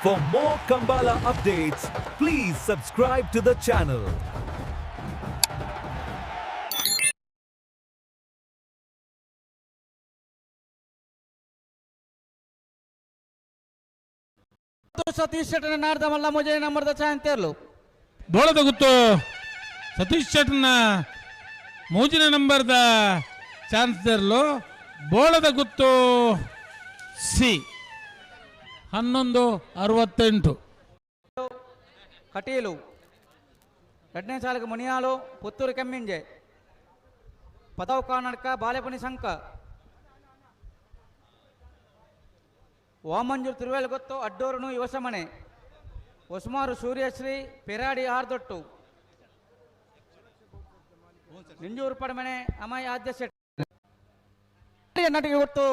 For more Kambala updates, please subscribe to the channel. Satish ಶೆಟ್ಟನ ನಾರ್ದಮಲ್ಲ ಮೊಜೆ ನಂಬರ್ದ ಚಾಂತೇರ್ಲು. ಬೋಳದ ಗುತ್ತು ಸತೀಶ್ ಶೆಟ್ಟನ ಮೂಜಿನ ನಂಬರ್ದ ಚಾನ್ಸರ್ಲು. ಬೋಳದ ಗುತ್ತು C, 11:68. Kateel, ಎರಡನೇ ಸಾಲಿಗೆ ಮುನಿಯಾಲು, ಪುತ್ತೂರು ಕೆಮ್ಮಿಂಜೆ, ಪದವು ಕರ್ನಾಟಕ, ಬಾಲೆಪುಣಿ ಸಂಕ, ವಾಮಂಜೂರು ತಿರುವೇಲುಗೊತ್ತು, ಅಡ್ಡೂರುನು ಯುವಸಮನೆ, ಹೊಸಮಾರು ಸೂರ್ಯಶ್ರೀ, ಪೆರಾಡಿ ಆರ್ದೊಟ್ಟು, ನಿಂಜೂರು ಪಡಮನೆ ಅಮಯ ಆದ್ಯ ಶೆಟ್ಟಿ ನಟಿಗೆ ಗೊತ್ತು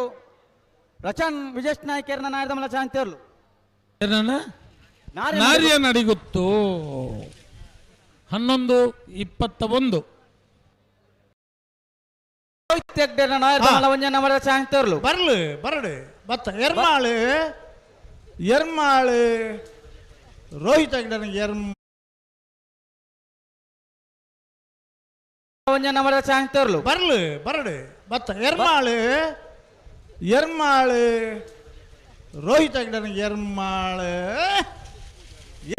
ರಚನ್ ವಿಜೇಶ್ ನಾಯ್ಕರ್ನ ನಾಯದಮಲ ಚಾಂತೇರ್ಲು. ಏನಣ್ಣ? ನಾರಿಯ ನಡಿಗುತ್ತು, 11:21. ನಾಯರ್ದಮಲ ಚಾಂತೇರ್ಲು. ಬರ್ಲು ಬರಡು ಬತ್ತ ಎರ್ಮಾಳು ಎರ್ಮಾಳು ರೋಹಿತ್ ಹೆಗ್ಡೆ ಎರ್ಮ್ ಒಂಜೆ ನಂಬರ್ದ ಚಾಂತೇರ್ಲು. ಬರ್ಲು ಬರಡು ಬತ್ತ ಎರ್ಮಾಳು ಎರ್ಮಾಳು ರೋಹಿತ್ ಹೆಗ್ಡೆ ಎರ್ಮಾಳು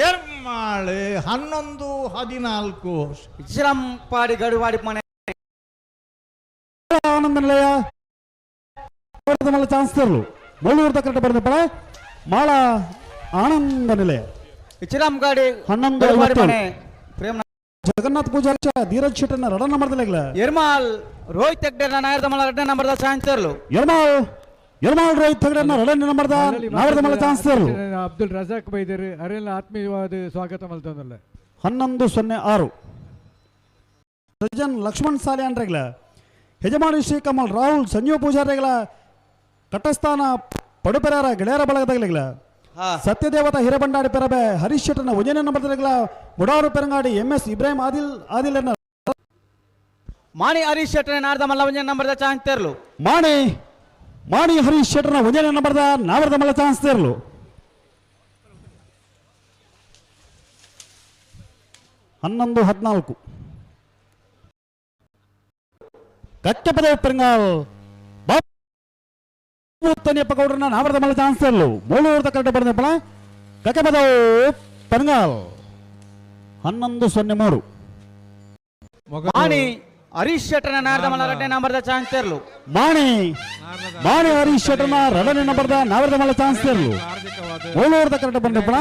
ಎರ್ಮಾಳು, 11:14. ಇಸ್ಲಾಂಪಾಡಿ ಗಡುವಾಡಿ ಮನೆ. ಆನಂದ ನಿಲಯ ಚಾನ್ಸರ್ಲು, ಮುಳ್ಳೂರ್ದ ಕರೆಕ್ಟ್ ಬರೆದ ಪಡ ಮಾಳ ಆನಂದ ನಿಲಯ. ಇಚ್ಚಿರಾಮ್ ಗಾಡಿ 11 ಗಡುವಾಡಿ 57. ಮನೆ ಪ್ರೇಮ್. ಜಗನ್ನಾಥ್ ಪೂಜಾರಿ ಧೀರಜ್ ಶೆಟ್ಟರ್ನ ರಡನ್ನ ಮಾಡ್ದಲಾಗ್ಲ. ಎರ್ಮಾಲ್ ರೋಹಿತ್ ಹೆಗ್ಡೆ ನಾಯರ್ದಮಲ ಎರಡನೇ ನಂಬರ್ದ ಚಾಂತೇರ್ಲು. ಎರ್ಮಾಳ್ ಎರ್ಮಾಳ್ ರೋಹಿತ್ ಹೆಗ್ಡೆನ ರಡನ್ನ ನಂಬರ್ದ ನಾವರ್ದ ಚಾನ್ಸರ್ಲು. ಅಬ್ದುಲ್ ರಜಾಕ್ ಬೈದರು ಅರೆಲ್ಲ ಆತ್ಮೀಯವಾದ ಸ್ವಾಗತ ಮಲ್ತೊಂದಲ್ಲ. 11:06. ಸಜ್ಜನ್ ಲಕ್ಷ್ಮಣ್ ಸಾಲೆ ಅಂಡ್ರೆಗ್ಲ, ಯಜಮಾನಿ ಶ್ರೀ ಕಮಲ್ ರಾಹುಲ್ ಸಂಜೀವ ಪೂಜಾರಿಗಳ ಕಟಸ್ಥಾನ ಪಡುಪೆರಾರ ಗೆಳೆಯರ ಬಳಗದಾಗಲಿಗ್ಲ. ಸತ್ಯದೇವತ ಹಿರೇಬಂಡಾಡಿ ಪೆರಬೆ ಹರೀಶ್ ಶೆಟ್ಟರ್ನ ಒಂಜನೇ ನಂಬರ್ದಗಲ, ಮುಡಾರು ಪೆರಂಗಾಡಿ ಎಂ ಎಸ್ ಇಬ್ರಾಹಿಂ ಆದಿಲ್ ಆದಿಲ್ ಮಾಣಿ ಹರೀಶ್ ಶೆಟ್ಟರ್ ನಾರ್ದಮಲ್ಲ ಒಂಜೆ ನಂಬರ್ದ ಚಾಂತೇರ್ಲು. ಮಾಣಿ ಮಾಣಿ ಹರೀಶ್ ಶೆಟ್ಟರ್ನ ಒಂಜನೇ ನಂಬರ್ದ ನಾವರ್ದ ಮಲ್ಲ ಚಾನ್ಸ್ ತೇರ್ಲು. 11:14. ಕಟ್ಟಪದ ಪೆರಂಗಾಲ್ ಬಾಬು ತನಿಯಪ್ಪ ಗೌಡ್ರನ್ನ ನಾವರ್ದ ಮಲ್ಲ ಚಾನ್ಸ್ ತೇರ್ಲು. ಮೂಳೂರ್ದ ಕರೆಕ್ಟ್ ಬರೆದಪ್ಪಳ ಕಕ್ಕಪದ ಪೆರಂಗಾಲ್, 11:03. ಮಾಣಿ ಹರೀಶ್ ಶೆಟ್ಟರ್ ನಾರ್ದಮಲ್ಲ ಎರಡನೇ ನಂಬರ್ದ ಚಾಂತೇರ್ಲು. ಮಾಣಿ ಮಾಣಿ ಹರೀಶ್ ಶೆಟ್ಟರ್ನ ಎರಡನೇ ನಂಬರ್ದ ನಾವರ್ದ ಮಲ್ಲ ಚಾನ್ಸ್ ತೇರ್ಲು. ಮೂಳೂರ್ದ ಕರೆಕ್ಟ್ ಬಂದಪ್ಪಳ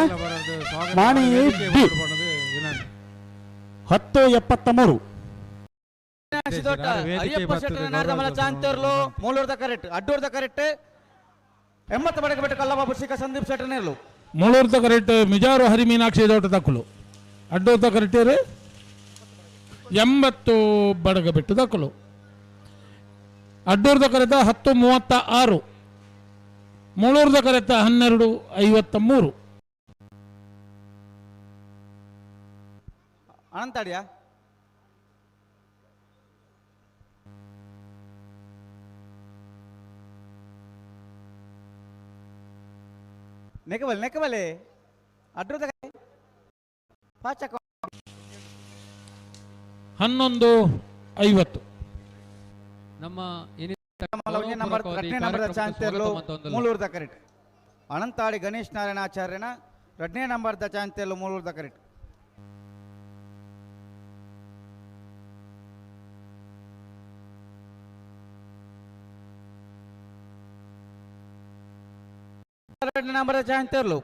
ಮಾಣಿ ಬಿ, 10:73. ಸಿದೋಟ ಅಯ್ಯಪ್ಪ ಶೆಟ್ಟರ್ ನಾರ್ದಮಲ್ಲ ಚಾಂತೇರ್ಲು, ಮೂಳೂರ್ದ ಕರೆಕ್ಟ್, ಅಡ್ಡೂರ್ದ ಕರೆಕ್ಟ್, 80 ಬಡಕ ಬೆಟ್ಟ ಕಲ್ಲಬಾಬು ಶಿಖ ಸಂದೀಪ್ ಶೆಟ್ಟರ್ ನೇರ್ಲು. ಮುಳೂರ್ದ ಕರೆಕ್ಟ್ ಮಿಜಾರು ಹರಿಮೀನಾಕ್ಷಿ ದೋಟ ದಕ್ಕಲು. ಅಡ್ಡೂರ್ದ ಕರೆಕ್ಟ್ 80 ಬಡಗ ಬಿಟ್ಟು ದಕ್ಕಲು. ಅಡ್ಡೂರ್ದ ಕರೆತ 10:36. ಮುಳೂರ್ದ ಕರೆತ 12:53. ಅನಂತಾಡಿಯಾ ನೆಕಬಲ್ ನೆಕಬಲೆ ಅಡ್ಡೂರ್ದ ಪಾಚಕ. 11:50. ನಮ್ಮ ನಂಬರ್ ಎರಡನೇ ನಂಬರ್ ಚಾಂತೇರ್ಲು, ಮೂಳೂರ್ದ ಕರೆಕ್ಟ್. ಅನಂತಾಡಿ ಗಣೇಶ್ ನಾರಾಯಣ ಆಚಾರ್ಯನ ಎರಡನೇ ನಂಬರ್ದ ಚಾಂತೇರ್ಲು, ಮೂಳೂರ್ದ ಕರೆಕ್ಟ್. ಎರಡನೇ ನಂಬರ್ ಚಾಂತೇರ್ಲು.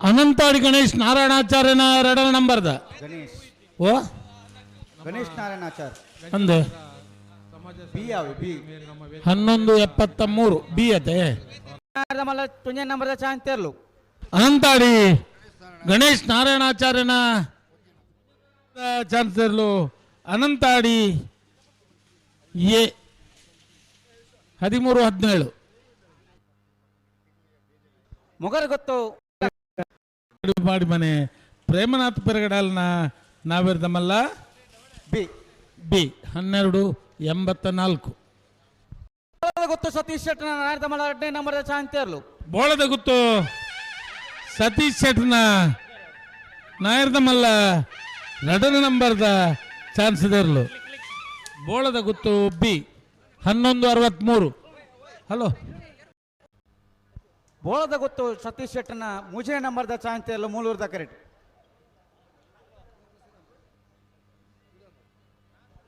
ಅನಂತಾಡಿ ಗಣೇಶ್ ನಾರಾಯಣಾಚಾರ್ಯನ ಎರಡನೇ ನಂಬರ್ದ. ಗಣೇಶ್. ಓ. ಗಣೇಶ್ ನಾರಾಯಣ ಆಚಾರ್ಯ. ಅಂದೆ. ಬಿ ಯಾವ ಬಿ. 11:73 ಬಿ ಅದೇ. ತುಂಜೆ ನಂಬರ್ದ ಚಾಂತೇರ್ಲು. ಅನಂತಾಡಿ ಗಣೇಶ್ ನಾರಾಯಣಾಚಾರ್ಯನ ಚಾನ್ಸರ್ಲು ಅನಂತಾಡಿ ಎ, 13:17. ಮೊಗರ್ ಗೊತ್ತು. ಮಾಡಿ ಮನೆ ಪ್ರೇಮನಾಥ್ ಪೆರಗಡಾಲ್ನ ನಾವಿರ್ದಮಲ್ಲ. ಬಿ. ಬಿ, 12:84. ಗೊತ್ತು ಸತೀಶ್ ಶೆಟ್ಟರ್ ನಾಯರ್ದಮಲ್ಲ ಎರಡನೇ ನಂಬರ್ದ ಚಾಂತೇರ್ಲು. ಬೋಳದ ಗುತ್ತು ಸತೀಶ್ ಶೆಟ್ನ ನಾಯರ್ದ ಮಲ್ಲ ನಡನ ನಂಬರ್ದ ಚಾನ್ಸ್ ಇದರ್ಲು. ಬೋಳದ ಗುತ್ತು ಬಿ 11:63. ಹಲೋ. ಬೋಳದ ಗೊತ್ತು ಸತೀಶ್ ಶೆಟ್ಟನ ಮೂಜನೇ ನಂಬರ್ದ ಚಾಂತೇರ್ಲು ಮೂಲೂರ್ದ ಕರೆಕ್ಟ್.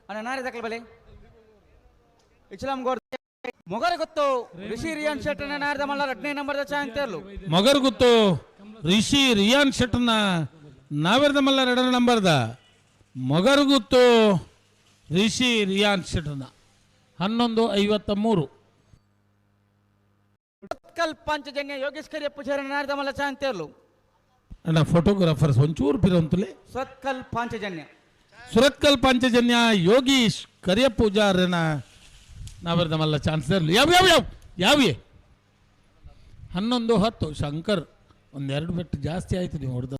ಅಣ್ಣ, ನಾರಿ ದಕ್ಕಲ ಬಲೆ ಇಸ್ಲಾಂ ಗೋಡ್. ಮೊಗರ ಗೊತ್ತು ರಿಷಿ ರಿಯಾನ್ ಶೆಟ್ಟನ ನಾರದ ಮಲ್ಲ ಎರಡನೇ ನಂಬರ್ದ ಚಾಂತೇರ್ಲು. ಮೊಗರ್ಗುತ್ತು ರಿಷಿ ರಿಯಾನ್ ಶೆಟ್ನ ನಾವೆರ್ದ ಮಲ್ಲ ಎರಡನೇ ನಂಬರ್ದ. ಮೊಗರ್ಗುತ್ತು ರಿಷಿ ರಿಯಾನ್ ಶೆಟ್ನ 11:53. ಕಲ್ ಪಂಚಜನ್ಯ ಯೋಗೇಶ್ ಕರಿಯ ಪೂಜಾರಿ ನಾರದ ಮಲ್ಲ ಚಾಂತೇರ್ಲು. ಅಣ್ಣ, ಫೋಟೋಗ್ರಾಫರ್ಸ್ ಒಂಚೂರು ಪಿರಂತುಲೆ. ಸತ್ಕಲ್ ಪಾಂಚಜನ್ಯ. ಸುರತ್ಕಲ್ ಪಾಂಚಜನ್ಯ ಯೋಗೀಶ್ ಕರಿಯ ಪೂಜಾರನ ನಾವೆರ್ದ ಮಲ್ಲ ಚಾನ್ಸ್ ಇರಲಿ. ಯಾವ ಯಾವ ಯಾವ ಯಾವೇ 11:10. ಶಂಕರ್, ಒಂದೆರಡು ಬೆಟ್ಟು ಜಾಸ್ತಿ ಆಯ್ತು ನೀವು ಹೊಡೆದ.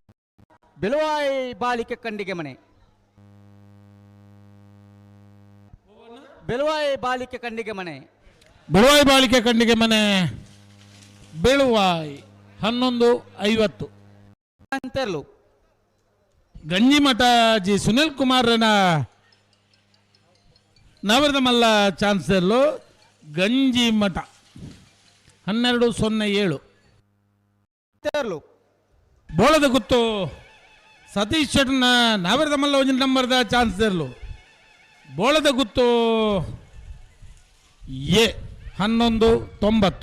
ಬಿಲುವಾಯಿ ಬಾಲಿಕೆ ಕಂಡಿಗೆ ಮನೆ. ಬೆಲುವಾಯಿ ಬಾಲಿಕೆ ಕಂಡಿಗೆ ಮನೆ. ಬೆಳುವಾಯಿ ಬಾಳಿಕೆ ಕಂಡಿಗೆ ಮನೆ, ಬೆಳುವಾಯಿ, 11:50. ಅಂತರ್ಲು. ಗಂಜಿಮಠ ಜಿ ಸುನಿಲ್ ಕುಮಾರ್ನ ನವರದ ಮಲ್ಲ ಚಾನ್ಸರ್ಲು ಗಂಜಿಮಠ, 12:07. ತೇರ್ಲು. ಬೋಳದ ಗುತ್ತು ಸತೀಶ್ ಶೆಟ್ನ ನಾವರದ ಮಲ್ಲ ಒಂಜಿ ನಂಬರ್ದ ಚಾನ್ಸರ್ಲು. ಬೋಳದ ಗುತ್ತು ಎ, 11:90.